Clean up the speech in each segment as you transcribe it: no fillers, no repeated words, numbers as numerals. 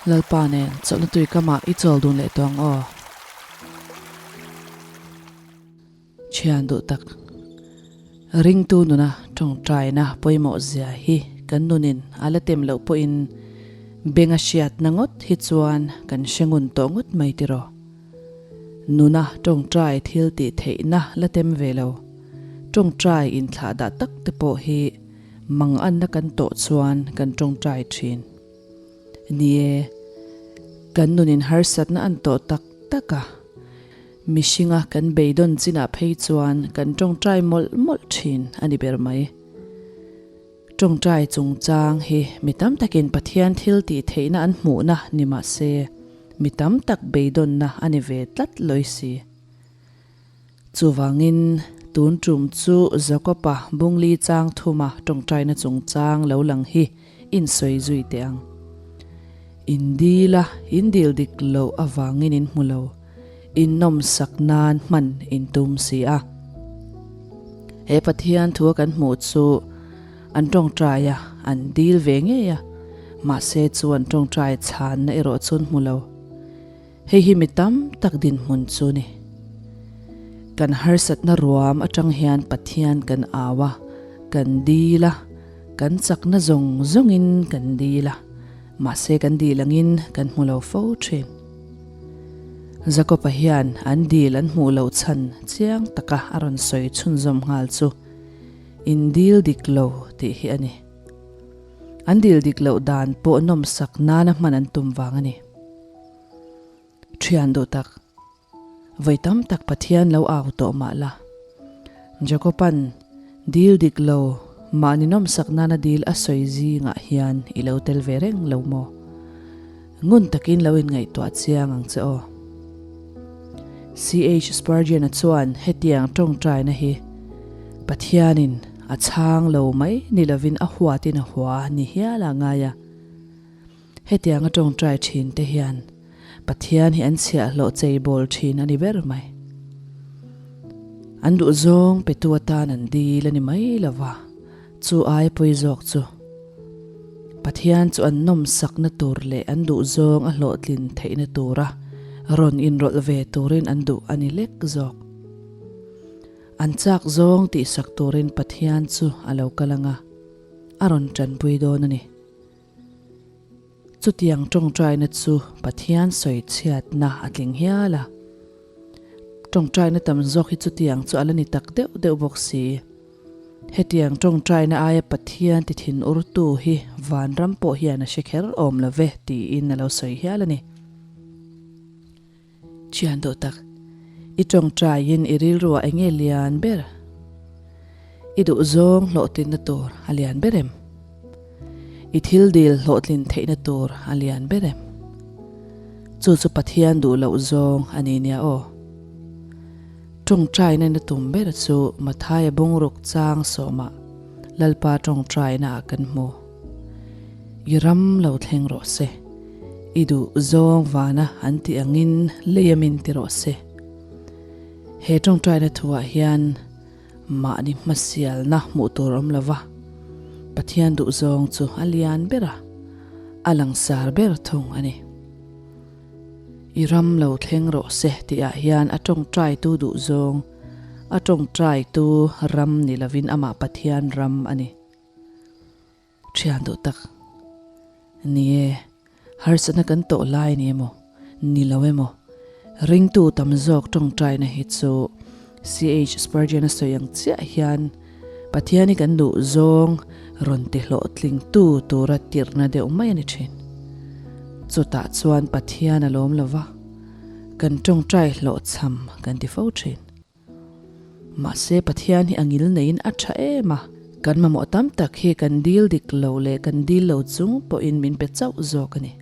Lalpa nen chawlhna tui kamah i chawl dun leh tawh ang aw. Thian duh tak, ringtu nuna tawngtaina pawimawh zia hi kan nunin a la tem loh pawhin benga hriatna ngawt hi chuan kan hre ngun tawh ngawt mai tiraw. Nuna tawngtai thil tih theihna la tem ve lo, tawngtai inthlahdah tak te pawh hi manganna kan tawh chuan kan tawngtai thin. Ni e, kan nunin harsatna an tawh tak tak a, mihringa kan beidawn chinah phei chuan kan tawngtai mawlh mawlh thin a ni ber mai. Tawngtai chungchang hi mi tam takin Pathian thil tih theihna an hmuhna ni mah se, mi tam tak beidawnna a ni ve tlat lawi si. Chuvangin, tun tum chu Jakob-a bungli chang thuma tawngtaina chungchang lo lang hi insawi zui teh ang. In dil a, in dil dik loh avangin in hmu lo, in nawmsak nan hman in tum si a. He Pathian thua kan hmuh chu an tawngtai a, an dil ve ngei a, mahse chu an tawngtai chhanna erawh chu an hmu lo. Hei hi mi tam tak dinhmun chu ni. Kan harsatna ruam atang hian Pathian kan au a, kan dil a, kan chakna zawng zawngin kan dil a, mahse kan dil angin kan hmu lo fo thin. Jakob-a hian an dil an hmuh loh chhan chiang taka a rawn sawi chhunzawm nghal chu, In dil dik lo tih hi a ni. An dil dik loh dan pawh nawmsak nana hman an tum vang a ni. Thian duh tak, vawi tam tak Pathian lo au tawh mah la. Jakoban dil dik lo mahni nawmsak nana dil a sawi zingah hian i lo tel ve reng lo maw? Ngun takin lo inngaihtuah chiang ang che aw. CH Spurgeon-a chuan hetiang tawngtaina hi Pathianin a chhang lo mai ni lovin a huatin a hua ni hial a ngai a. Hetianga tawngtai thin te hian Pathian hi an chhiahhlawh cheibawl thin a ni ber mai. An duhzawng petu atan an dil a ni mai lo va, chu ai pawi zawk chu Pathian chu an nawmsakna tur leh an duhzawng a hlawhtlin theihna tura rawn inrawlh ve turin an duh a ni lek zawk. An chak zawng tihsak turin Pathian chu a lo kal ang a, a rawn tanpui dawn a ni. Chutiang tawngtaina chu Pathian sawichhiatna a tling hial a. Tawngtaina tam zawk hi chutiang chu a la ni tak deuh deuh bawk si. Hetiang tawngtaina aia Pathian ti thin urtu hi vanram pawh hian a hre kher awm lo ve tiin a lo sawi hial a ni. Thian duh tak, i tawngtaiin i rilruah eng nge lian ber? I duhzawng hlawhtlinna tur a lian ber em? I thil dil hlawhtlin theihna tur a lian ber em? Chu chu Pathian duh loh zawng a ni nia aw. Tawngtaina na tum ber chu Mathaia bungruk chang sawmah Lalpa tawngtaina ah kan hmu. I ram lo thleng rawh se. I duh zawng vana an tih angin lei a min ti rawh se. He tawngtaina thuah hian mahni hmasialna hmuh tur awm lo va, Pathian duh zawng chu a lian ber a, a langsar ber thung a ni. I ram lo thleng rawh se tihah hian a tawngtaitu duh zawng, a tawngtaitu ram ni lovin amah Pathian ram a ni. Thian duh tak. Ni e, harsatna kan tawh lai ni emaw, ni lo emaw, ringtu tam zawk tawngtaina hi chu CH Spurgeon a sawi ang chiah hian Pathian hi kan duh zawng rawn ti hlawhtlingtu tura tirhna deuh mai a ni thin. Chutah chuan Pathian a lawm lo va, kan tawngtai hlawhchham kan ti fo thin. Mahse Pathian hi a ngil neiin a tha em a, kan mamawh tam tak hi kan dil dik lo leh kan dil lo chung pawhin min pe chauh zawk a ni.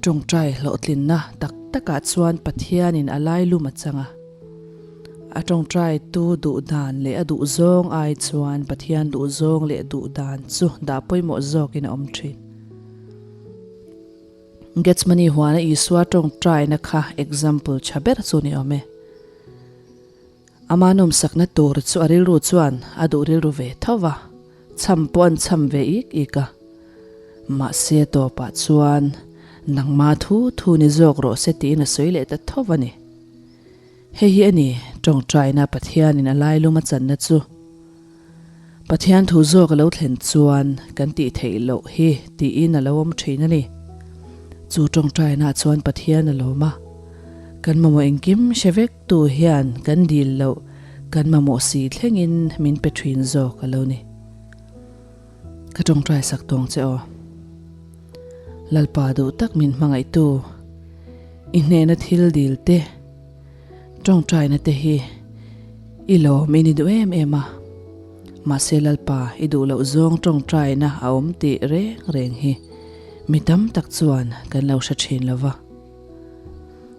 Tawngtai hlawhtlinna tak takah chuan Pathianin a lailum a chang a. A tawngtai tu duh dan leh a duh zawng ai chuan Pathian duh zawng leh duh dan chu dah pawimawh zawkin a awm thin. Gethsemane huana Isua tawngtaina kha example tha ber chu ni awm e. Ama nawmsakna tur chu a rilru chuan a duh rilru ve tho va, chham pawh an chham ve ik ik a. Mahse a tawpah chuan nangma thu thu ni zawk rawh se tiin a sawi leh ta tho a ni. Hei hi a ni tawngtaina Pathianin a lailum a channa chu. Pathian thu zawk a lo thlen chuan kan tih theih loh hi tiin a lo awm thin a ni. Chu tawngtaina chuan Pathian a lawm a, kan mamawh engkim hre vek tu hian kan dil loh kan mamawh si thlengin min pe thin zawk a lo ni. Ka tawngtai sak tawng che aw. Lalpa duh tak min hmangaihtu, i hnehna thil dil te, tawngtaina te hi i lawm in i duh em em a. Mahse Lalpa i duh loh zawng tawngtaina a awm tih reng reng hi mi tam tak chuan kan lo hre thin lo va.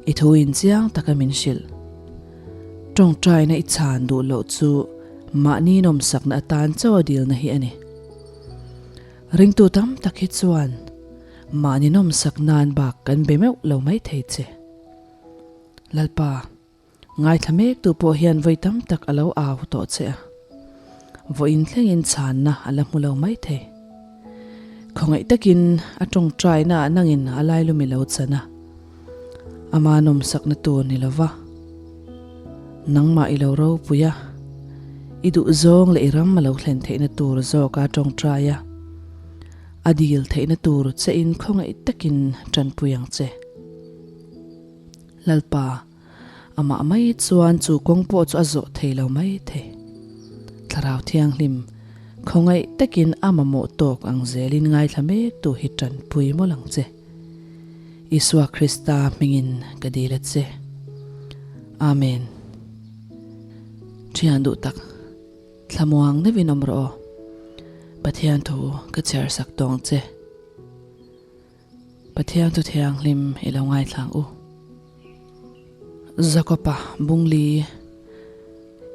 I thu in chiang taka min hrilh. Tawngtaina i chhan duh loh chu mahni nawmsakna atan chauh a dilna hi a ni. Ringtu tam tak hi chuan mahni nawmsak nan bak kan be meuh lo mai thei che. Lalpa. Ngaithla mektu pawh hian vawi tam tak a lo au tawh che a, vawiin thlengin chhanna a la hmu lo maithei. Khawngaih takin a tawngtaina ah nangin a lailumi lo chan a, ama nawmsakna tur ni lova nangmah i lo ropui a, i duhzawng leh i ram a lo thlen theihna tur zawka tawngtai a, a dil theihna tur chein khawngaih takin tanpui ang che. Lalpa, amah mai chuan chu kawng pawh chu a zawh thei lo mai thei. Thlarau Thianghlim, khawngaih takin a mamawh tawk ang zelin ngaithla mek tu hi tanpui mawlh ang che. Isua Krista hmingin ka dil a che. Amen. Thian duh tak, thlamuang deuhin awm rawh aw. Pathian thu ka chhiar sak tawng che. Pathian chu thianghlim i lo ngaithlang u. Jakob-a Bungli,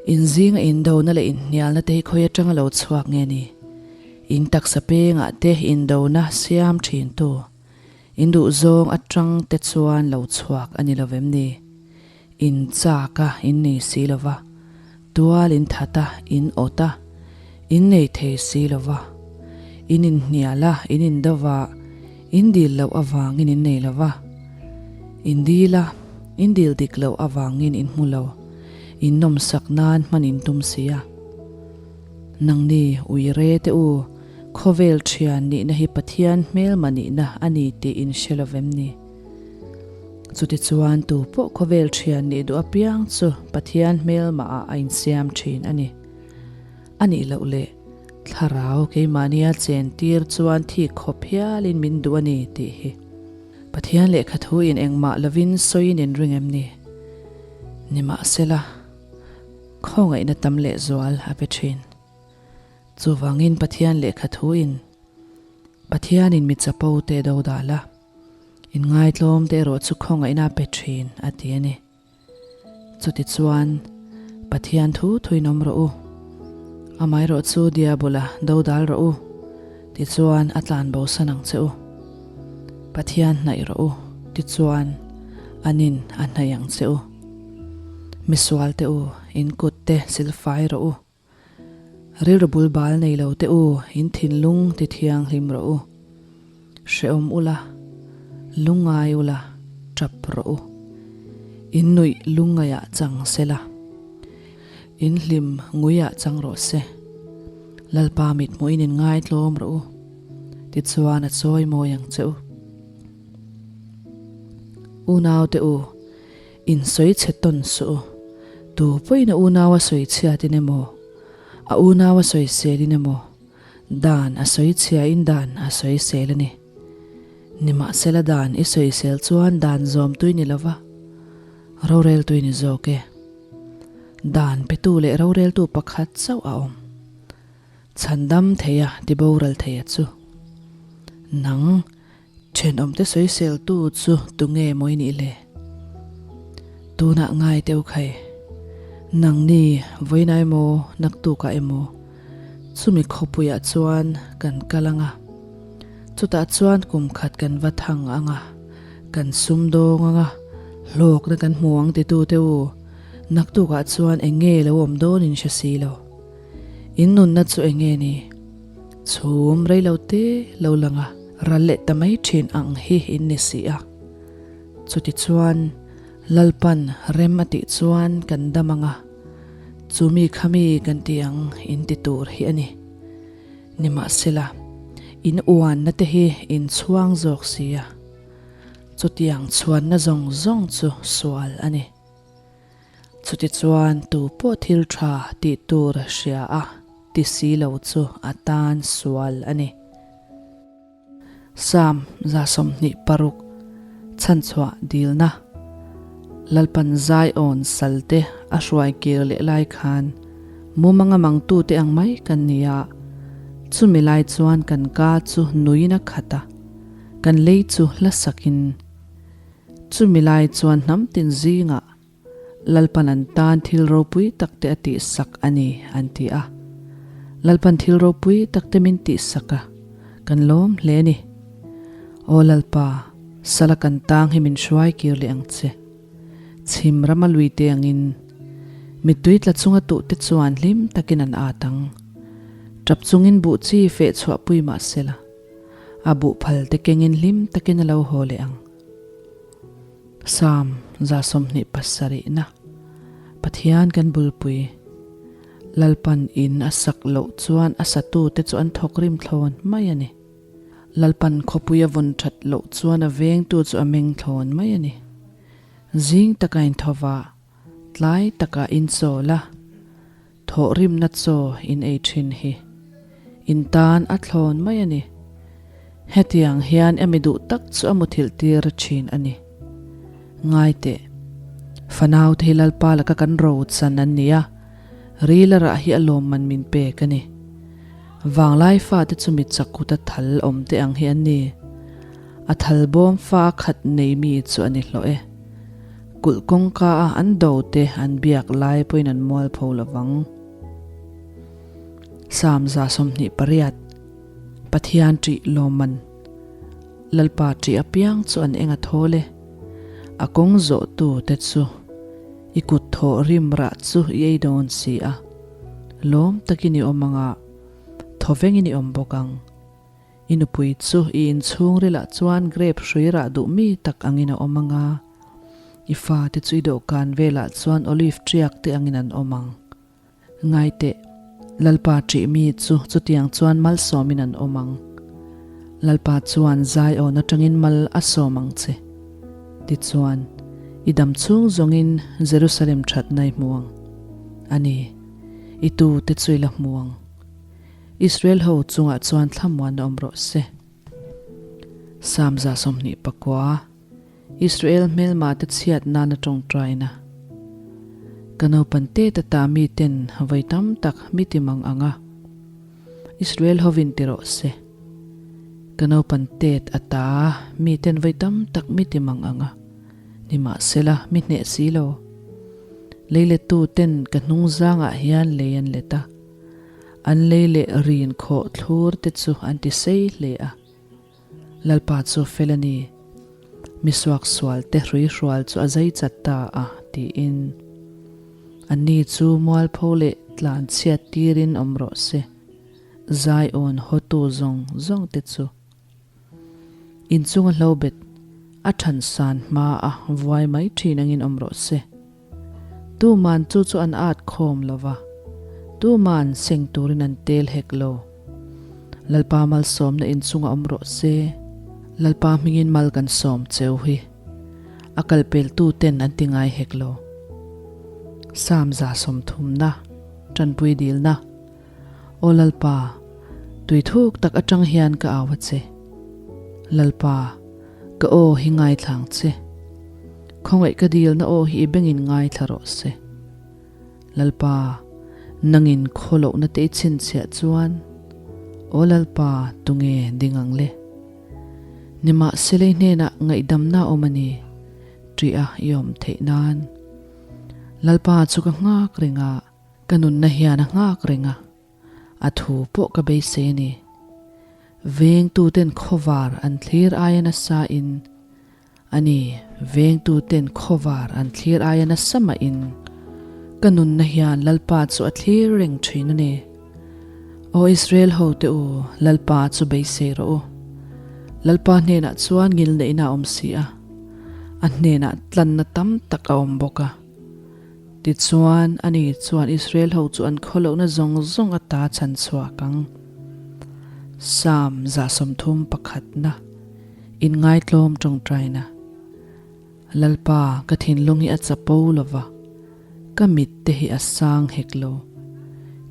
In zinga indona leh inhnialna te hi khawi atanga lo chhuak nge ni? In taksa pengah te indona siam thintu, in duhzawng atang te chuan lo chhuak a ni lo vem ni? In chak a, in nei si lo va, tual in that a, in awt a, in nei thei si lo va, in inhnial a, in indo va, in dil loh avangin in nei lo va, in dil a, in dil dik loh avangin in hmu lo, in nawmsak nan hman in tum si a. Nangni ui re te u, khawvel thian nihna hi Pathian hmelma nihna a ni tih in hre lo vem ni? Chutichuan tu pawh khawvel thian nih duh apiang chu Pathian hmelmahah a insiam thin a ni. A nih loh leh, Thlarau keimahnia chentir chuan thik khawp hialin min duh a ni tih hi Pathian lehkha thuin engmah lovin sawiin in ring em ni? Nimahsela, khawngaihna tam lehzual a pe thin. Chuvangin Pathian lehkha thuin Pathianin mi chapo te do dah la, Inngaitlawm te erawh chu khawngaihna a pe thin, a ti a ni. Chutichuan, Pathian thu thuin awm rawh u. Amaherawh chu Diabola dodal rawh u, tichuan a tlan bosan ang che u. Pathian hnaih rawh u, tichuan anin a hnaih ang che u. Misual te u, in kut te silfai rawh u. Rilru bul bal nei lo te u, in thinlung ti thianghlim rawh u. Hrehawm ula, lungngai ula, tap rawh u. In nuih lungngaiah chang se la, in hlim nguiah chang rawh se. Lalpa mithmuhin in ngaitlawm rawh u, tichuan a chawi mawi ang che u. Unau te u, In sawi chhe tawn suh u. Tu pawhin a unau a sawi chhiatin emaw, a unau a sawi selin emaw, dan a sawi chhiain dan a sawi sel a ni. Nimahsela dan i sawi sel chuan dan zawm tui ni lova, rorel tui ni zawk e. Dan petu leh roreltu pakhat chauh a awm. Chhandam theia tiboral theia chu. Nang. Thenawmte sawiseltu chu tunge maw i nih le? Tunah ngai teu khai. Nangni vawiinah emaw naktukah emaw chumi khawpuiah chuan kan kal ang a, chutah chuan kum khat kan va thang ang a, kan sumdawng ang a, hlawkna kan hmu ang titu te u, naktukah chuan eng nge lo awm dawn in hre si lo. In nunna chu eng nge ni? Chhum rei lo te lo lang a. ral leh ta mai thin ang hi in ni si a. Chutichuan, Lalpan rem a tih chuan kan dam ang a, chu mi kha mi kan ti ang in ti tur hi a ni. Nimahsela, in uanna te hi in chhuang zawk si a, chutiang chhuanna zawng zawng chu sual a ni. Chutichuan tu pawh thil tha tih tur hria a ti si lo chu a tan sual a ni. Psalm 26 Chhanchhuah dilna Lalpan Zion salte a hruai kir leh lai khan mumanga mangtute ang mai kan ni a, chumi lai chuan kan ka chu nuin a khat a, kan lei chu hla sakin Chumi lai chuan hnam tin zingah Lalpan an tan thil ropui takte a tihsak a ni, an ti a. Lalpan thil ropui takte min tihsak a, kan lawm hle a ni. Aw Lalpa, sala kan tang hi min hruai kir leh ang che. Chhim rama lui te angin mittui tla chunga tuhte chuan hlim takin an at ang. Tap chungin buh chi feh chhuahpui mah sela. A buh phal te kengin hlim takin a lo haw leh ang. Psalm 27 na Pathian kan bulpui Lalpan in a sak loh chuan a satu te chu an thawk rim thlawn mai a ni. Lalpan khawpui a vawn that loh chuan a vengtu chu a meng thlawn mai a ni. Zing taka inthawva tlai taka inchawl a. Thawhrimna chaw in ei thin hi in tan a thlawn mai a ni. Hetiang hian emi duh tak chu a muthilh tir thin a ni. Ngai teh, fanau te hi Lalpa laka kan ro chan an ni a, ril a rah hi a lawmman min pek a ni. Vanglai fate chu mi chakut a thal awm te ang hi an ni. A thal bawm fa a khat nei mi chu a ni hlawh e. Kulh kawngka a an do te an biak lai pawhin an mual pho lo vang. Psalm 28 Pathian ṭih lawmman Lalpa ṭih apiang chu an eng a thawl e. A kawng zawhtu te chu i kut thawh rim rah chu i ei dawn si a. Lawm takin i awm ang a, thawvengin i awm bawk ang. I nupui chu i inchhungrilah chuan grape hrui rah duh mi tak angin a awm ang a, i fate chu i dawhkan velah chuan olive ṭiak te angin an awm ang. Ngai teh, Lalpa ṭih mi chu chutiang chuan malsawmin an awm ang. Lalpa chuan Zion aṭangin mal a sawm ang che. Tichuan, i dam chhung zawngin Jerusalem ṭhatna i hmu ang. A ni, i tute chu i la hmu ang. Israel ho chungah chuan thlamuan awm rawh se. Psalm 29, Israel hmelma te chhiat nana tawngtaina. Ka naupan te ta ta mi ten vawi tam tak mi ti mang ang a, Israel hovin ti rawh se. Ka naupan tet ata mi ten vawi tam tak mi ti mang ang a, nimahsela mi hneh si lo. Leilettu ten ka hnungzangah hian lei an let a. An lei leh rin khawh thlur te chu an ti sei hle a. Lalpa chu fel a ni. Mi suaksual te hruihrual chu a zai chat ta a, tiin. Anni chu mualpho leh tlan chhiat tirin awm rawh se. Zion hawtu zawng zawng te chu. Inchunga hlobet a than san hma a vuai mai thin angin awm rawh se. Tuman chu chu an at khawm lo va, tuman seng turin an tel hek lo. Lalpa malsawmna inchunga awm rawh se, Lalpa hmingin mal kan sawm cheu hi a kalpeltu ten an ti ngai hek lo. Psalm 30 na, Tanpui dilna. Aw Lalpa, tui thuk tak atang hian ka au a che. Lalpa, ka aw hi ngaithla ang che. Khawngaih ka dilna aw hi i bengin ngaithla rawh se. Lalpa, nangin khawlohna te i chhinchhiah chuan, Aw Lalpa, tunge ding ang le? Nimahsela i hnenah ngaihdamna a awm a ni, ṭih a i awm theih nan. Lalpa chu ka nghak reng a. Ka nunna hian a nghak reng a, a thu pawh ka beisei a ni. Vengtuten khawvar an thlir aia nasa in, a ni, vengtuten khawvar an thlir aia nasa mah in, ka nunna hian Lalpa chu a thlir reng thin a ni. Aw Israel hote u, Lalpa chu beisei rawh u. Lalpa hnenah chuan ngilneihna a awm si a, a hnenah tlanna tam tak a awm bawk a. Tichuan, ani chuan Israel ho chu an khawlohna zawng zawng ata chhan chhuak ang. Psalm 31 Inngaitlawm tawngtaina. Lalpa, ka thinlung hi a chapo lo va, ka mit te hi a sang hek lo.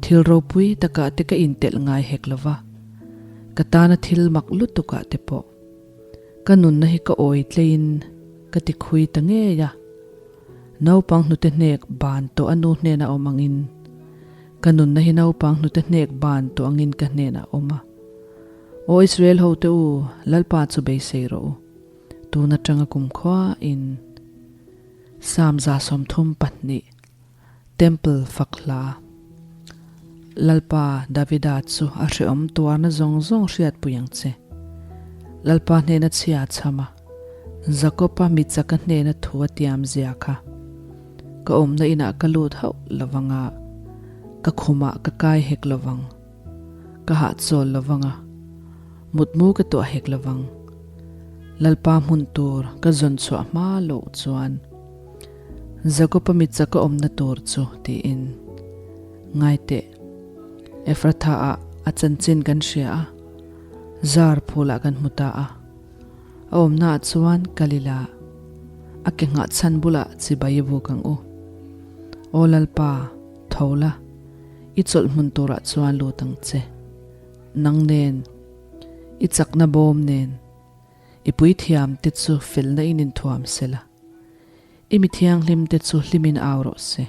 Thil ropui takah te ka intelh ngai hek lo va, ka tana thil mak lutukah te pawh. Ka nunna hi ka awi tleiin ka ti khui ta ngei a. Naupang hnute hnek ban tawh a nu hnena awm angin, ka nunna hi naupang hnute hnek ban tawh angin ka hnenah a awm a. Aw Israel hote u, Lalpa chu beisei rawh u. Tun atanga kumkhua in Psalm 32 Temple fak hla Lalpa Davida chu a hrehawm tuarna zawng zawng hriatpui ang che. Lalpa hnena chhia a chham a, Jakob-a mi chaka hnena thu a tiam zia kha. Ka awmna inah ka lut hauh lovang a, ka khumah ka kai hek lovang. Ka hahchawl lovang a, mutmu ka tuah hek lovang. Lalpa hmun tur ka zawn chhuah hma loh chuan Jakob-a mit chak a awmna tur chu tiin ngai teh. Ephrathah-ah a chanchin kan hria a, zar phulah kan hmu ta a. A awmnaah chuan kal ila, a ke nghah chhan bulah chibai i buk ang u. Aw Lalpa, tho la, i chawlh hmun turah chuan lut ang che. Nang nen, i chakna bawm nen, i puithiam te chu felna in inthuam sela, i mi thianghlim te chu hlimin au rawh se.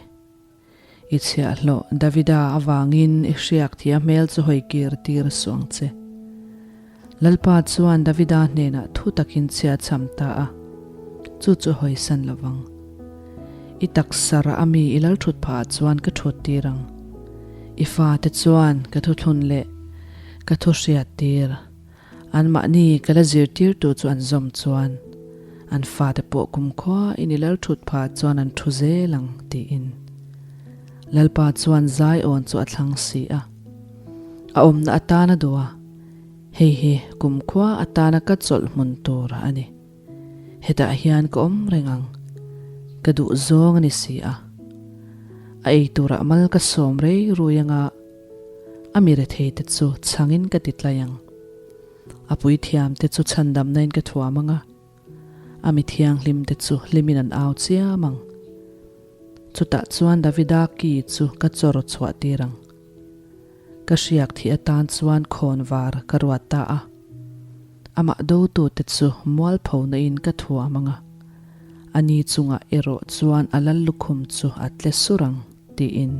I chhiahhlawh Davida avangin i hriak thih a hmel chu hawi kir tir suh ang che. Lalpa chuan Davida hnenah thu takin chhia chham ta a, chu chu hawisan lo vang. I taksa rah a mi i lal thut phah ah chuan ka thut tir ang. I fate chuan ka thuthlun leh ka thu hriat tir. Anmahni ka la zirtirtu chu an zawm chuan an fate pawh kumkhua in i lal thut phah chuan an thu zel ang tiin. Lalpa chuan Zion chu a thlang si a. A awmna atana duh a, hei hi kumkhua atana ka chawlh hmun tur a ni. Hetah hian ka awm reng ang, ka duh zawng a ni si a. A ei turah mal ka sawm rei rui anga a mi rethei te chu chhangin ka ti tlai ang. A puithiam te chu chhandamna in ka thuam anga, a mi thianghlim te chu hlimin an au chiam ang. Chutah chuan Davida ki chu ka chawr chhuah tir ang. Ka hriak thih atan chuan khawn var ka ruat ta a. Amah dotute chu mualphona in ka thuam ang a, ani chungah erawh chuan a lal lukhum chu a tle sur ang, tiin.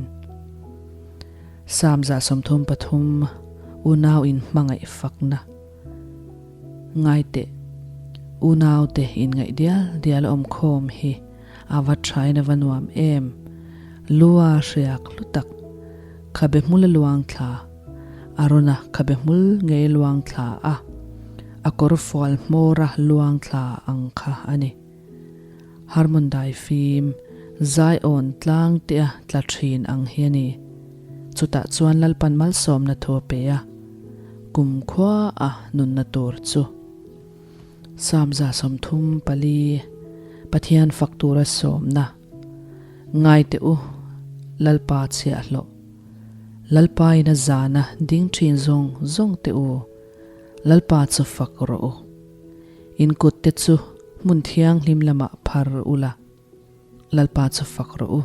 Psalm 33 Unau in hmangaih fakna Ngai teh, unaute inngaih dial dial a awm khawm hi a va thain a va nuam em! Lua hriak hlu tak, khabe hmul a luang thla, Arona khabe hmul ngei luang thla a, a kawr fual hmawra luang thla ang kha a ni. Harmon dai fim, Zion tlang tia tla thin ang hi a ni. Chutah chuan Lalpan malsawmna thu a pe a, kumkhua a nunna tur chu. Psalm 34, Pathian fak tura sawmna, Ngai teh u, Lalpa chhiahhlawh. Lalpa in a zana ding thin zawng zawng teh u, Lalpa chu fak rawh u. In kut te chu hmun thianghlim lamah phar ula, Lalpa chu fak rawh u.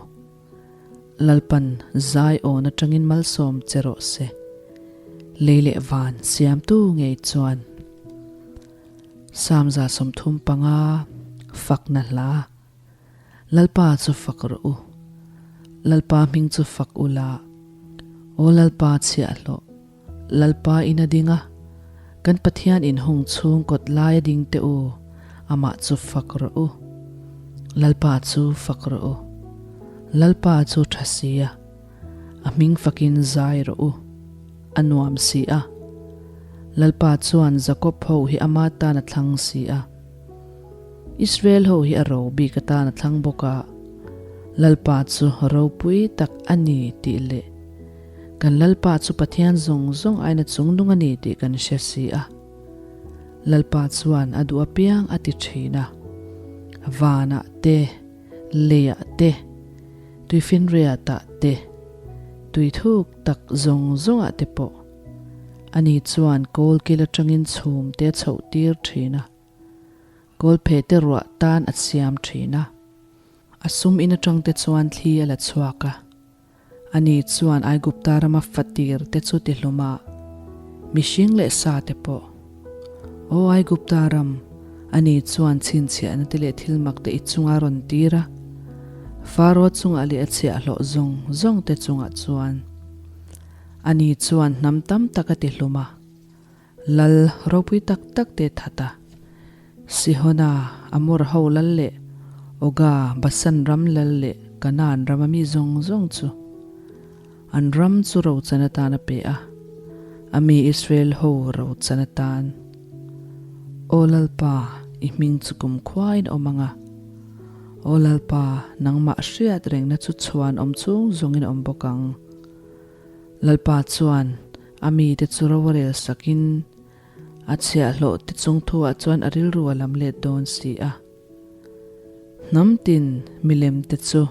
Lalpan zai awn atangin malsawm che rawh se. Lei leh van siamtu ngei chuan. Psalm 35 Fakna hla Lalpa chu fak rawh u. Lalpa hming chu fak ula. Aw Lalpa chhiahhlawh. Lalpa in a ding a, kan Pathian in hung chhung kawt lai a ding teh u, amah chu fak rawh u. Lalpa chu fak rawh u. Lalpa chu tha si a, a hming fakin zai rawh u, a nuam si a. Lalpa chuan Jakob ho hi ama tan a thlang si a, Israel ho hi a ro bik atan a thlang bawk a, Lalpa chu ropui tak a ni tih leh Kan Lalpa chu Pathian zawng zawng aina chungnung a ni tih kan hre si a. Lalpa chuan a duh apiang a ti thin a, vanah te, leiah te, tuifinriatah te, tui thuk tak zawng zawngah te pawh. Ani chuan kawlkil atangin chhum te a chhoh tir thin a, kawlphe te ruah tan a siam thin a. A sum in atang te chuan thli a la chhuak a. Ani chuan Aigupta rama fatir te chu ti hlum a, mihring leh sa te pawh. Aw Aigupta ram, ani chuan chhinchhiahna te leh thil mak te i chunga rawn tir a, Faro chungah leh a chhiahhlawh zawng zawng te chungah chuan. Ani chuan hnam tam tak a ti hlum a. Lal ropui tak tak te that a, Sihona, Amor ho lal leh Oga, Basan ram lal leh Kanaan rama mi zawng zawng chu an ram chu rochan atan a pe a, a mi Israel ho rochan atan. Aw Lalpa, i hming chu kumkhuain awm ang a, Aw Lalpa, nangmah hriat rengna chu chhuan awm chung zawngin awm bawk ang. Lalpa chuan a mite chu ro a rel sakin a chhiahhlawh te chung thuah chuan a rilru a lam let dawn si a. Hnam tin milem te chu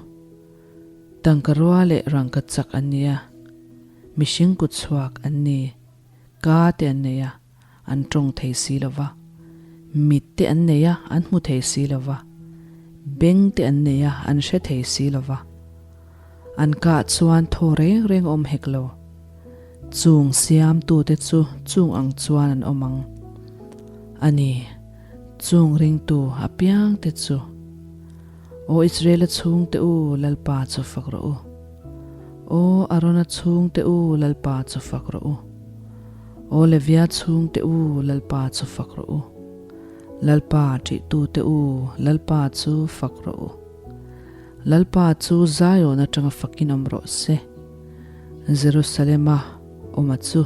tangka rua leh rangka chak an ni a, mihring kut chhuak an ni, ka te an nei a, an tawng thei si lo va, mit te an nei a, an hmu thei si lo va, beng te an nei a, an hre thei si lo va. An kah chuan thaw reng reng awm hek lo. Chung siamtute chu chung ang chuan an awm ang. A ni, chung ringtu apiangte chu. Aw Israela chhungte u, Lalpa chu fak rawh u. Aw Arona chhungte u, Lalpa chu fak rawh u. Aw Levia chhungte u, Lalpa chu fak rawh u. Lalpa ṭihtute u, Lalpa chu fak rawh u. Lalpa chu Zion aṭanga fakin awm rawh se. Jerusalema awma chu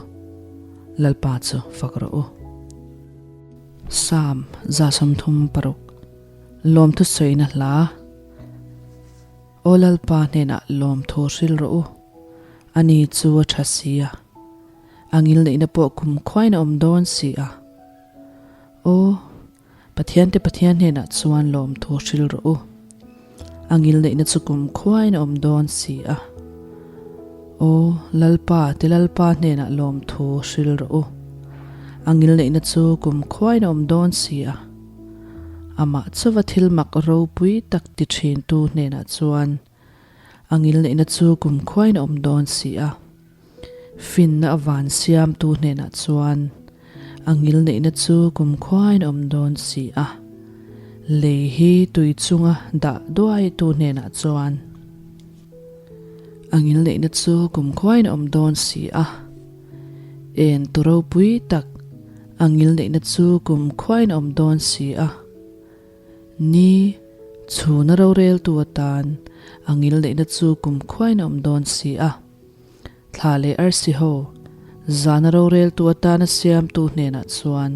Lalpa chu fak rawh u. Psalm 36, Lawmthu sawina hla. Aw Lalpa hnenah lawmthu hril rawh u. Ani chu a tha si a, a ngilneihna pawh kum khuain a awm dawn si a. Aw, Pathiante Pathian hnenah chuan lawmthu hril rawh u. A ngilneihna chu kum khuain a awm dawn si a. Aw, Lalpa te Lalpa hnenah lawmthu hril rawh u. A ngilneihna chu kum khuain a awm dawn si a. Amah chauva thil mak ropui tak ti thintu hnenah chuan a ngilneihna chu kumkhuain a awm dawn si a. Finna a van siamtu hnenah chuan a ngilneihna chu kumkhuain a awm dawn si a. Lei hi tui chunga dah duaitu hnenah chuan a ngilneihna chu kumkhuain a awm dawn si a. En tu ropui tak a ngilneihna chu kumkhuain a awm dawn si a. Ni, chhuna roreltu atan a ngilneihna chu kumkhuain a awm dawn si a. Thla leh arsi ho, zana roreltu atana siamtu hnenah chuan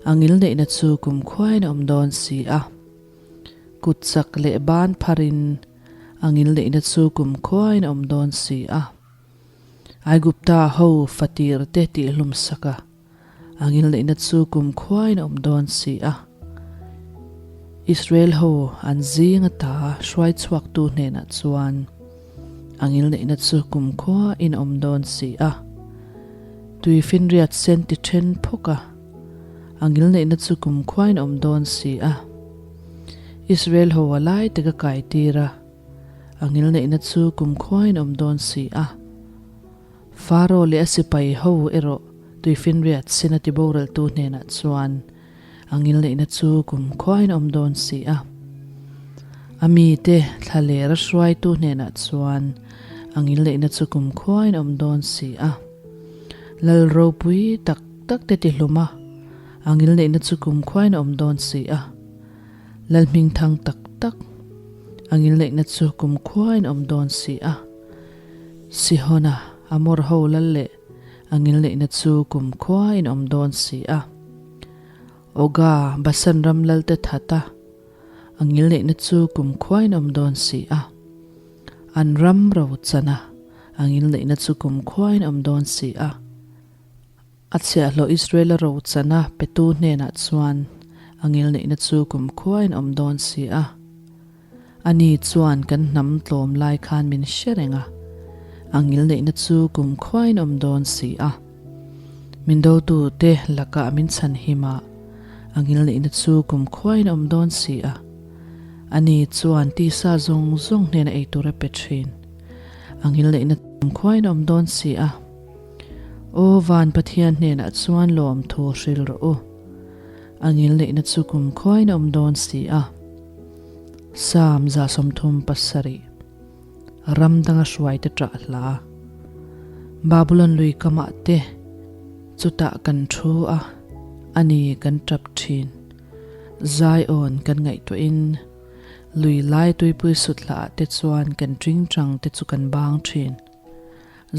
a ngilneihna chu kumkhuain a awm dawn si a. Kut chak leh ban pharin a ngilneihna chu kumkhuain a awm dawn si a. Aigupta ho fatir te tihhlum sak a, a ngilneihna chu kumkhuain a awm dawn si a. Israel ho an zing ata hruai chhuaktu hnenah chuan a ngilneihna chu kumkhuain a awm dawn si a. Tuifinriat sen ti then phawk a, a ngilneihna chu kumkhuain a awm dawn si a. Israel ho a lai tak a kai tir a. A ngilneihna chu kumkhuain awm dawn si a. Faro leh a sipai ho erawh tuifinriat sin a tiboraltu hnenah chuan a ngilneihna chu kumkhuain awm dawn si a. A mite thlaler a hruaitu hnenah chuan a ngilneihna chu kumkhuain awm dawn si a. Lal ropui tak tak te tihlum a, a ngilneihna chu kumkhuain awm dawn si a. Lal hmingthang tak tak a ngilneihna chu kumkhuain awm dawn si a. Sihona, Amor ho lal leh a ngilneihna chu kumkhuain awm dawn si a. Oga, Basan ram lalte that a, a ngilneihna chu kumkhuain awm dawn si a. An ram ro chan a, a ngilneihna chu kumkhuain awm dawn si a. A chhiahhlawh Israela rochana petu hnenah chuan a ngilneihna chu kumkhuain awm dawn si a. Ani chuan kan hnam tlawm lai khan min hre reng a, a ngilneihna chu kumkhuain awm dawn si a. Min dotute lakah min chhanhim a, a ngilneihna chu kumkhuain awm dawn si a. Ani chuan tisa zawng zawng hnena ei tur a pe thin. A ngilneihna kumkhuain awm dawn si a. Aw van Pathian hnenah chuan lawmthu hril rawh u. A ngilneihna chu kumkhuain a awm dawn si a. Psalm 37 Ram danga hruaite ṭah hla. Babulon lui kamah te chutah kan thu a, a ni kan ṭap ṭhin. Zion kan ngaihtuahin lui lai tuipui sut hlaah te chuan kan ṭingṭang te chu kan bang ṭhin.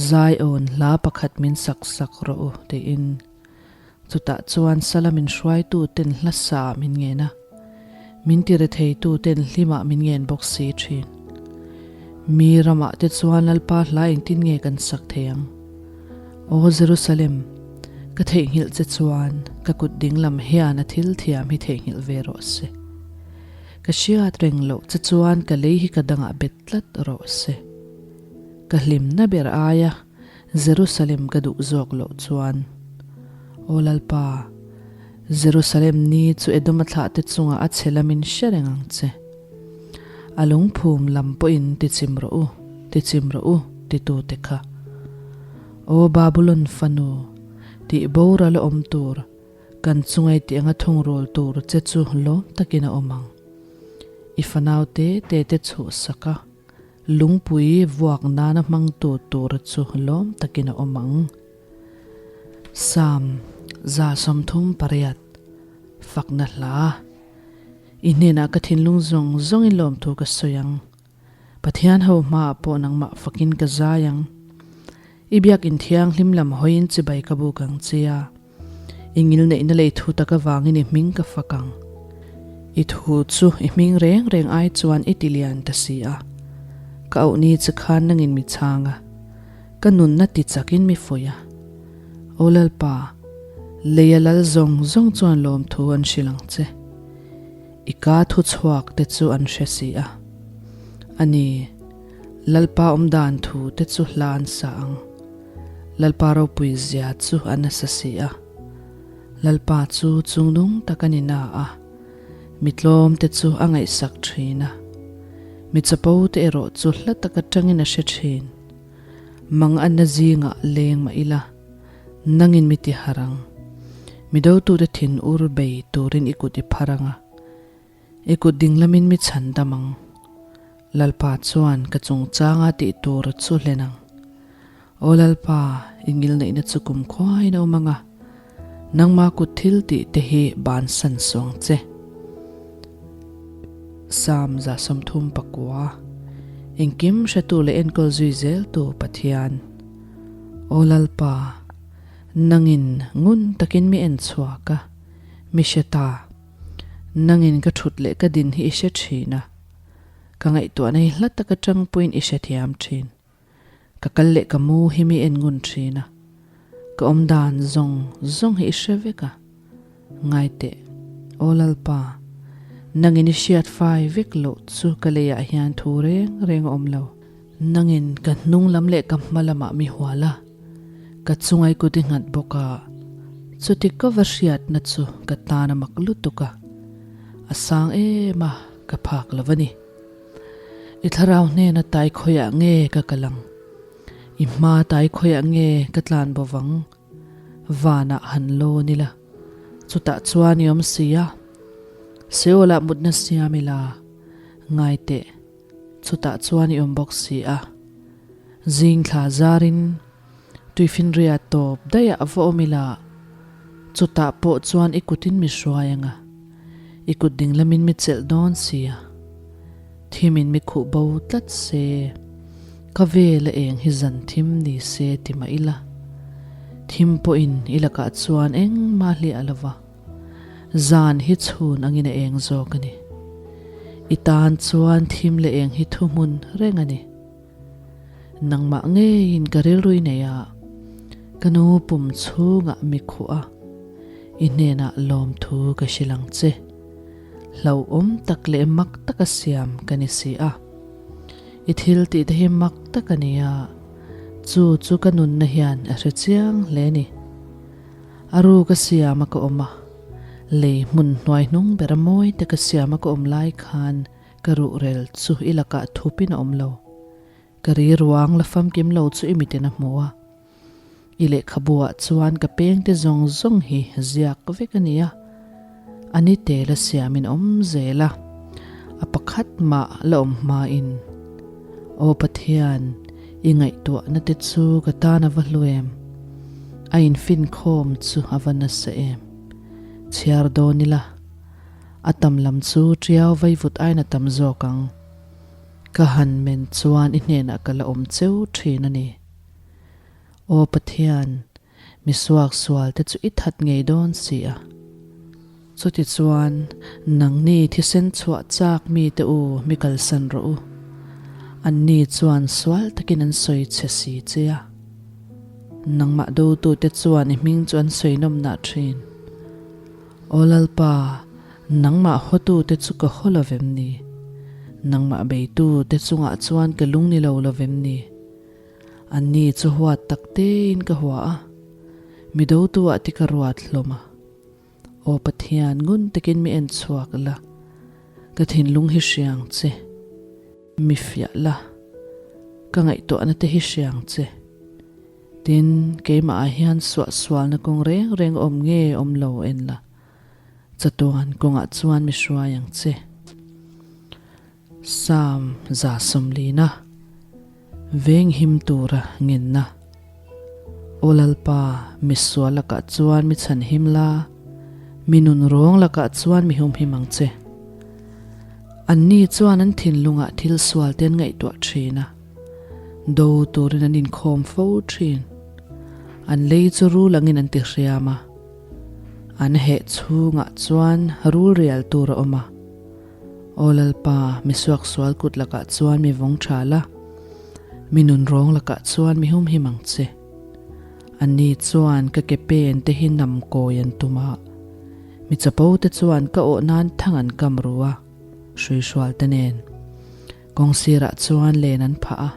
Zion hla pakhat min sak sak rawh u tiin. Chutah chuan sala min hruaitu ten hla sa min ngen a, min ti retheitu ten hlimah min ngen bawk si thin. Mi ramah te chuan Lalpa hla engtin nge kan sak thei ang? Aw Jerusalem, ka theihnghilh che chuan ka kut dinglam hian a thil thiam hi theihnghilh ve rawh se. Ka hriat reng loh che chuan ka lei hi ka dangah bet tlat rawh se. Ka hlimna ber aia Jerusalem ka duh zawk loh chuan, Aw Lalpa, Jerusalem ni chu Edoma thlahte chungah a chhe lamin hre reng ang che. A lungphum lam pawhin tichim rawh u, tichim rawh u, titute kha. Aw Babulon fanu, tih boral a awm tur, kan chungai tih anga thungrul tur che chu lawm takin a awm ang. I fanau te te te chhuhsak a. Lungpui vuak nana hmangtu tur chu lawm takin a awm ang. Psalm 38, Fakna hla. I hnenah ka thinlung zawng zawngin lawmthu ka sawi ang. Pathian ho hmaah pawh nangmah fakin ka zai ang. I biakinn thianghlim lam hawiin chibai ka buk ang che a. I ngilneihna lei thu tak avangin i hming ka fak ang. I thu chu i hming reng reng ai chuan i ti lian ta si a. Ka auh ni che khan nangin mi chhang a, ka nunna ti chakin mi fuih a. Aw Lalpa, leia lal zawng zawng chuan lawmthu an hrilh ang che. I ka thu chhuak te chu an hre si a. A ni, Lalpa awmdan thu te chu hla an sa ang. Lalpa ropui zia chu a nasa si a. Lalpa chu chungnung tak a ni na a, mi tlawm te chu a ngaihsak thin a. Mi chapo te erawh chu hla tak atangin a hre thin. Mang anna zingah leng mah ila, nangin mi ti harh ang. Mi dotute thin ur bei turin i kut i phar ang a. I kut dinglamin mi chhan dam ang. Lalpa chuan ka chungchanga tih tur chu hlen ang. Aw Lalpa, i ngilneihna chu kumkhuain a awm ang a, nangma kut thil tih te hi bansan suang che. Psalm 39, Engkim hretu leh enkawl zui zeltu Pathian. Aw Lalpa, nangin ngun takin mi en chhuak a, mi hre ta. Nangin ka thut leh ka din hi i hre thin a, ka ngaihtuahna hi hla taka tangpuiin i hrethiam thin. Ka kal leh ka mu hi mi en ngun thin a, ka awm dan zawng zawng hi i hre vek a. Ngai teh, Aw Lalpa, nangin i hriat fai vek loh chu ka leiah hian thu reng reng a awm lo. Nangin ka hnung lam leh ka hma lamah mi hual a, ka chungai kut i nghat bawk a, chuti ka va hriatna chu ka tan a mak lutuk a, a sang em a, ka phak lo a ni. I thlarau hnena tai khawiah nge ka kal ang? I hma tai khawiah nge ka tlan bo vang? Vanah han lawn ila, chutah chuan i awm si a, Seolah mutna siam ila, ngai teh. Chutah chuan i awm bawk si a. Zing thla zarin tuifinria tawp daih ah va awm ila, chutah pawh chuan i kutin mi hruai ang a, i kut dinglamin mi chelh dawn si a. Thimin mi khuh bo tlat se, ka vel a eng hi zan thim ni se ti mah ila, thim pawhin i lakah chuan engmah hliah lo va. Zan hi chhun angin a eng zawk a ni. I tan chuan thim leh eng hi thuhmun reng a ni. Nangmah ngeiin ka rilru i nei a, Ka nu pum chhungah mi khuh a, i hnenah lawmthu ka hrilh ang che. Hlauhawm tak leh mak taka siam ka ni si a. I thil tih te hi mak tak a ni a, chu chu ka nunna hian a hre chiang hle ni. A ru ka siam a ka awm a, lei hmun hnuai hnung bera mawi te ka siam a ka awm lai khan ka ruhrel chu i lakah thupin a awm lo. Ka ri ruang la famkim lo chu i mitin a hmu a. I lehkhabu ah chuan ka pengte zawng zawng hi ziak vek a ni a, a ni tel a siamin awm zel a, a pakhat mah la awm hmain. Aw Pathian, i ngaihtuahna te chu ka tan a va hlu em? A infinkhawm chu a va nasa em? Chhiar dawn ila, a tam lam chu tiau vaivut aiin a tam zawk ang. Ka han men chuan i hnenah ka la awm cheu thin a ni. Aw Pathian, mi suaksual te chu i that ngei dawn si a. Chutichuan, nangni thisen chhuah chak mite u mi kalsan rawh u. Anni chuan sual takin an sawi chhe si che a. Nangmah dotute chuan i hming chu an sawi nawmnah thin. Aw Lalpa, nangmah hawtute chu ka haw lovem ni? Nangmah beitute chungah chuan ka lung ni lo lovem ni? Anni chu huat tak tein ka hua a, mi dotu ah ti ka ruat hlawm a. Aw Pathian, ngun takin mi en chhuak la, ka thinlung hi hriang che, mi fiah la, ka ngaihtuahna te hi hriang che. Tin, keimah ah hian suahsualna kawng reng reng awm nge awm lo en la, chatuan kawngah chuan mi hruai ang che. Psalm 140 Venghim tura ngenna Aw Lalpa, mi sual lakah chuan mi chhanhim la, mi nun rawng lakah chuan mi humhim ang che. Anni chuan an thinlungah thil sual te an ngaihtuah thin a, do turin an inkhawm fo thin. An lei chu rul angin an tihriam a, an heh chhungah chuan rul rial tur a awm a. Aw Lalpa, mi suaksual kut lakah chuan mi vawng tha la, mi nunrawng lakah chuan mi humhim ang che. Anni chuan ka ke pen te hi nam kawi an tum a, mi chapo te chuan ka awh nan thang an kam ru a, hruihrual te nen kawng sirah chuan len an phah a,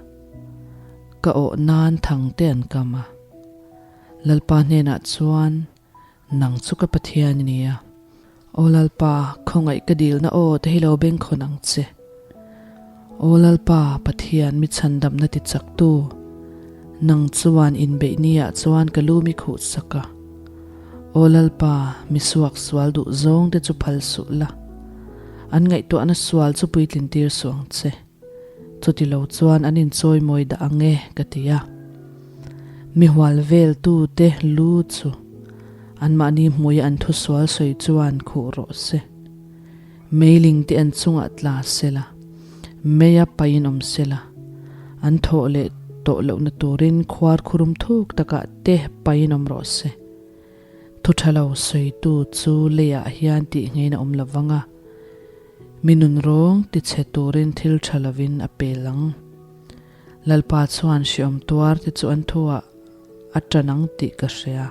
ka awh nan thang te an kam a. Lalpa hnenah chuan Nang chu ka Pathian i ni a. Aw Lalpa, khawngaih ka dilna aw te hi lo bengkhawn ang che. Aw Lalpa, Pathian mi chhandamna ti chaktu, nang chuan inbeih niah chuan ka lu mi khuh sak a. Aw Lalpa, mi suak sual duh zawng te chu phal suh la, an ngaihtuahna sual chu puitlin tir suh ang che. Chuti lo chuan an inchawimawi dah ang e, ka ti a. Mi hual veltute lu chu anmahni hmuia an thusual sawi chuan khuh rawh se. Meiling te an chungah tla sela, meia pain awm sela, an thawh leh tawh lohna turin khuar khurum thuk takah te pain awm rawh se. Thu tha lo sawitu chu leiah hian tih ngeiin a awm lo vang a. Mi nunrawng tichhe turin thil tha lovin a pel ang. Lalpa chuan hriawm tuar te chu an thuah a tan ang tih ka hria.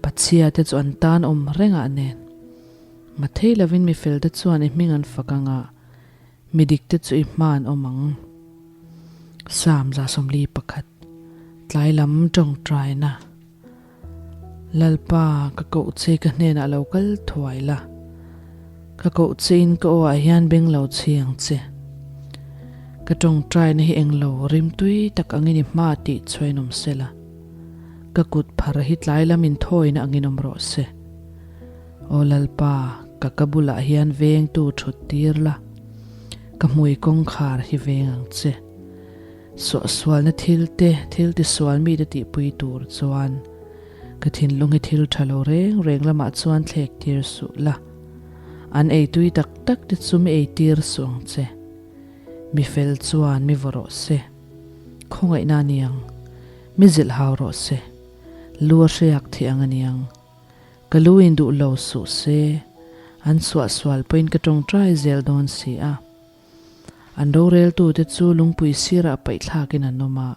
Pachhia te chu an tan awm rengah nen. Mathei lovin mi fel te chuan i hming an fak ang a, mi dik te chu i hma an awm ang. Psalm 141, Tlai lam tawngtaina. Lalpa, ka koh che ka hnenah lo kal thuai la. Ka koh che in ka aw ah hian beng lo chhi ang che. Ka tawngtaina hi englo rimtui tak angin i hma tih chhuain awm se la. Ka kut phar hi tlai lam in thawina angin awm rawh se. Aw Lalpa, ka ka bulah hian vengtu thut tir la. Ka hmui kawngkhar hi veng ang che. Suahsualna thil te, thil tisual mite tihpui tur chuan ka thinlung hi thil tha lo reng reng lamah chuan thlek tir suh la. An ei tui tak tak te chu mi ei tir suh ang che. Mi fel chuan mi vaw rawh se. Khawngaihna a ni ang. Mi zilh hau rawh se. Lu a hriak thih ang a ni ang. Ka lu in duh lo suh se. An suahsual pawhin ka tawngtai zel dawn si a. An roreltute chu lungpui sirah paihthlakin an awm a.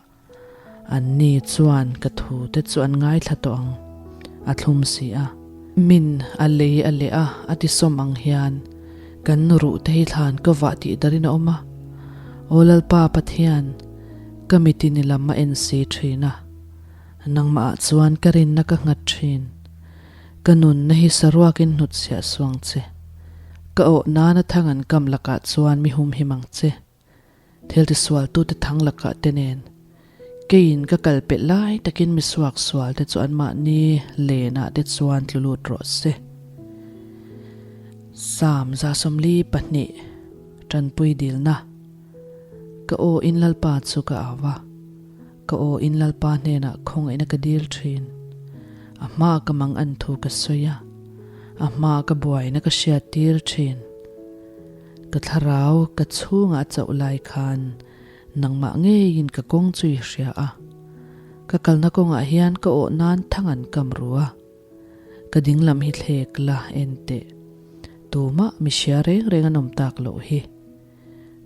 Anni chuan ka thu te chu an ngaithla tawh ang, a thlum si a. Min a lei a leh a, a ti sawm ang hian kan ruh te hi thlan ka vah tih darin a awm a. Aw Lalpa Pathian, ka mitin i lam a en si thin a, nangmah ah chuan ka rinna ka nghat thin. Ka nunna hi saruakin hnutchhiah suang che. Ka awh nana thang an kam lakah chuan mi humhim ang che. Thil tisualtute thang lakah te nen keiin ka kal pelh lai takin mi suak sual te chu anmahni lenah te chuan tlu lut rawh se. Psalm 142 Tanpui dilna Ka aw in Lalpa chu ka au a, ka aw in Lalpa hnenah khawngaihna ka dil thin. A hmaa ka mang an thu ka sawi a, a hmaa ka buaina ka hriat tir thin. Ka thlarau ka chhungah a chauh lai khan nangmah ngeiin ka kawng chu i hria a, ka kalna kawngah hian ka awh nan thang an kam ru a, ka dinglam hi thlek la en teh. Tumah mi hria reng reng an awm tak loh hi.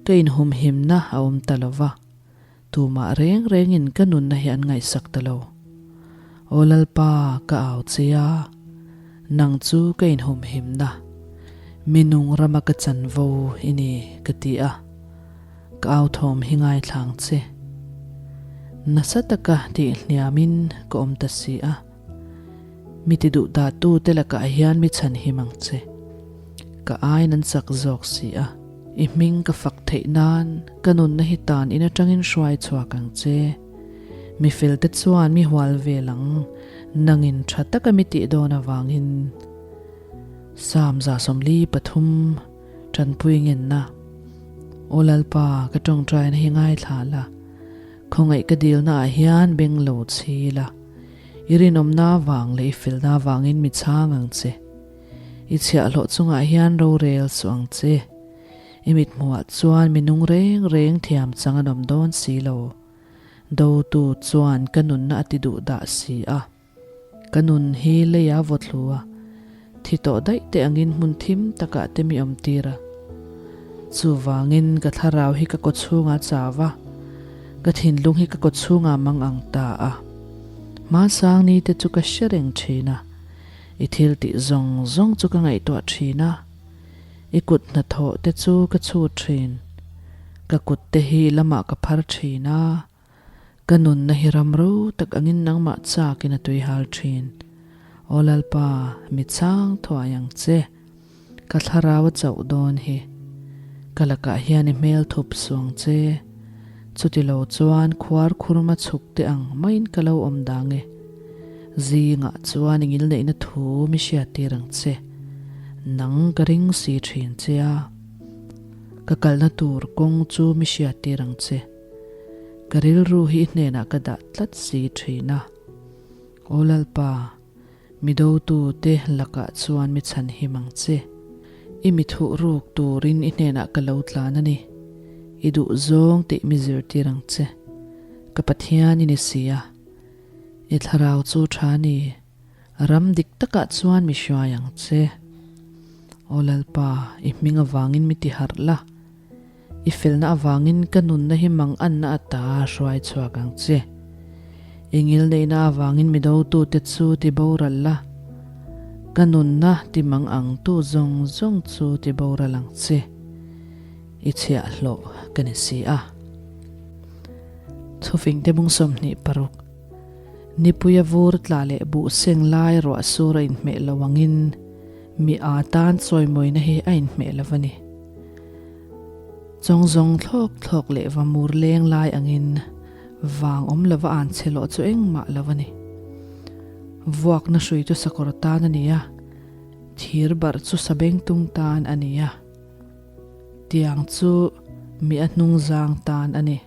Ka inhumhimna a awm ta lo va, tumah reng rengin ka nunna hi an ngaihsak ta lo. Aw Lalpa, ka au che a, nang chu ka inhumhimna, mi nung rama ka chanvo i ni, ka ti a, ka au thawm hi ngaithlang che. Nasa taka tihhniamin ka awm ta si a. Mi ti duh dah tu te lakah hian mi chhanhim ang che. Ka aiin an chak zawk si a. I hming ka fak theih nan ka nunna hi tan in atangin hruai chhuak ang che. Mi fel te chuan mi hual vel ang, nangin tha taka mi tih dawn avangin. Psalm 143 Tanpui ngenna Aw Lalpa, ka tawngtaina hi ngaithla la. Khawngaih ka dilna ah hian beng lo chhi la. I rinawmna vang leh i felna vangin mi chhang ang che. I chhiahhlawh chungah hian rorel suh ang che. I mithmuhah chuan mi nung reng reng thiam chang an awm dawn si lo. Dotu chuan ka nunna a ti duh dah si a. Ka nun hi leia vawthlu a, thi tawh daih te angin hmun thim takah te mi awm tir a. Chuvangin ka thlarau hi ka kawchhungah chau a, ka thinlung hi ka kawchhungah mang ang ta a. Hmasang ni te chu ka hre reng thin a, i thil tih zawng zawng chu ka ngaihtuah thin a, i kut hnathawh te chu ka chhut thin. Ka kut te hi lamah ka phar thin a, Ka nunna hi ram ro tak angin nangmah chakin a tuihal thin. Aw Lalpa, mi chang thuai ang che. Ka thlarau a chauh dawn hi. Ka lakah hian i hmel thup suh ang che. Chuti lo chuan khuar khurma chhuk te ang maiin ka lo awm dang e. Zingah chuan i ngilneihna thu mi hriattir ang che. Nang ka ring si thin che a. Ka kalna tur kawng chu mi hriattir ang che. Ka rilru hi i hnenah ka dah tlat si thin a. Aw Lalpa, mi dotute lakah chuan mi chhanhim ang che. I mi thuh ruk turin i hnenah ka lo tlan a ni. I duh zawng tih mi zirtir ang che. Ka Pathian i ni si a. I thlarau chu tha ni. Ram dik takah chuan mi hruai ang che. Aw Lalpa, i hming avangin mi tiharh la. I felna avangin ka nunna hi mang anna ata hruai chhuak ang che. I ngilneihna avangin mi dotute chu ti boral la, ka nunna ti mang ang tu zawng zawng chu ti boral ang che. I chhiahhlawh ka ni si a. Thufingte bung 26 Nipuia vur tla leh buh seng lai ruah sur a inhmeh lo angin mi aa tan chawimawina hi a inhmeh lo a ni. Chawng zawng thlawk thlawk leh va mur leng lai angin vang awm lova an che lawh chu engmah lo a ni. Vuakna hrui chu sakawr tan a ni a, thir barh chu sabengtung tan a ni a, tiang chu mi a hnungzang tan a ni.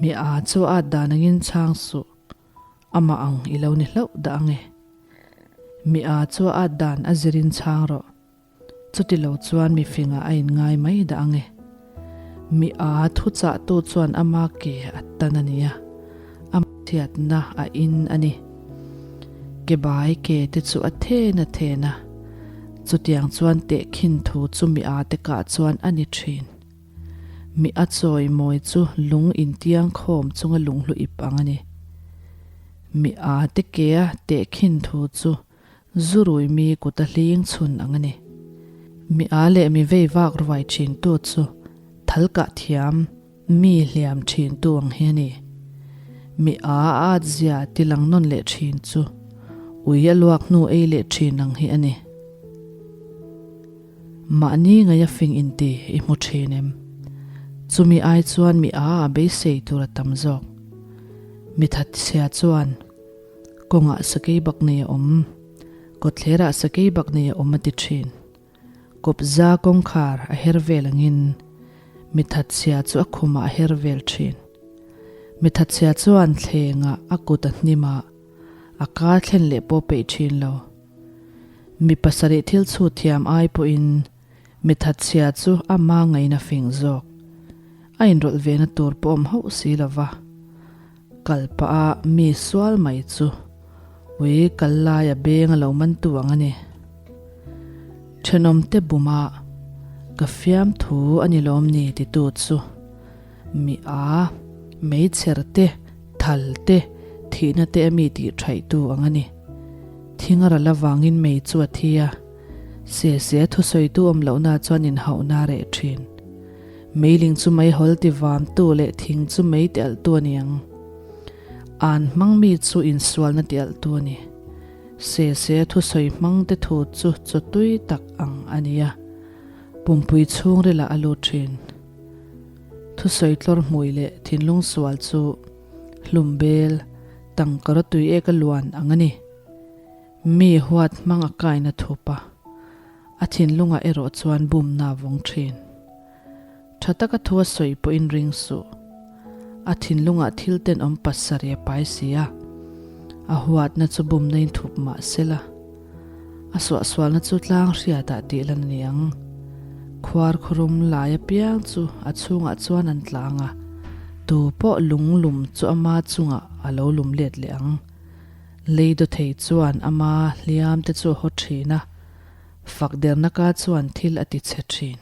Mi a chu a at dan angin chhang suh, amah ang i lo ni hlauh dah ange. Mi a chu a at dan a zirin chhang rawh. Chuti lo chuan mi fingah a inngai mai dah ang e. Mi a thuchahtu chuan ama ke a tan a nia, a chhiatna a in a ni. Ke bai ke te chu a then a then a, chutiang chuan tehkhin thu chu mi a te kah chuan a ni thin. Mi a chawi mawi chu lung intiang khawm chunga lunghlu ip ang a ni. Mi a te kea tehkhin thu chu Zurui mi kut a hling chhun ang a ni. Mi a leh mi vei vak ruai thin tu chu thal kah thiam mi hliam thin tu ang hi a ni. Mi a at zia ti lang nawn leh thin chu ui a luak hnu ei leh thin ang hi a ni. Mahni ngaih a fing inti i hmu thin em? Chumi ai chuan mi a a beisei tur a tam zawk. Mi thatchhia chuan. Kawngah sakei bak nei a awm. Kawtthlerah sakei bak nei a awm a ti thin. Kawpza kawngkhar a her vel angin mi thatchhia chu a khumah a her vel thin. Mi thatchhia chuan thlengah a kut a hnim a, a kar thlen leh pawh peih thin lo. Mi pasarih thil chhut thiam ai pawhin Mi thatchhia chu a ma ngaina fing zawk. A inrawlh vena tur pawh awm hauh si lo va. Kal pah a mi sual mai chu ui kal lai a beng a lo man tu ang a ni. Thenawmte buma ka fiamthu a ni lawm ni titu chu mi a, meichher te, thal te, thihna te a mi tih thaih tu ang a ni. Thing a ral avangin mei chu a thi a. Se se thusawitu awm lohna chuan inhauhna a reh thin. Meiling chu meihawl ti vamtu leh thing chu mei ti alhtu a ni ang. An hmang mi chu insualna ti alhtu a ni. Se se thusawi hmangte thu chu chawtui tak ang a ni a, pumpui chhungrilah a lut thin. Thusawi tlawr hmui leh thinlung sual chu hlum bel, tangkara tui ek a luan ang a ni. Mi huat hmang a kaina thup a, a thinlungah erawh chuan bumna a vawng thin. Tha taka thu a sawi pawhin ring suh. A thinlungah thil tenawm pasarih a pai si a, a huatna chu bumna in thup mah sela, a suahsualna chu tlang hriatah tih lan a ni ang. Khuar khurum lai apiang chu a chhungah chuan an tlang a, tu pawh lung lum chu ama chungah a lo lum let leh ang. Lei dawthei chuan ama hliam te chu a haw thin a, fak derna ka chuan thil a ti chhe thin.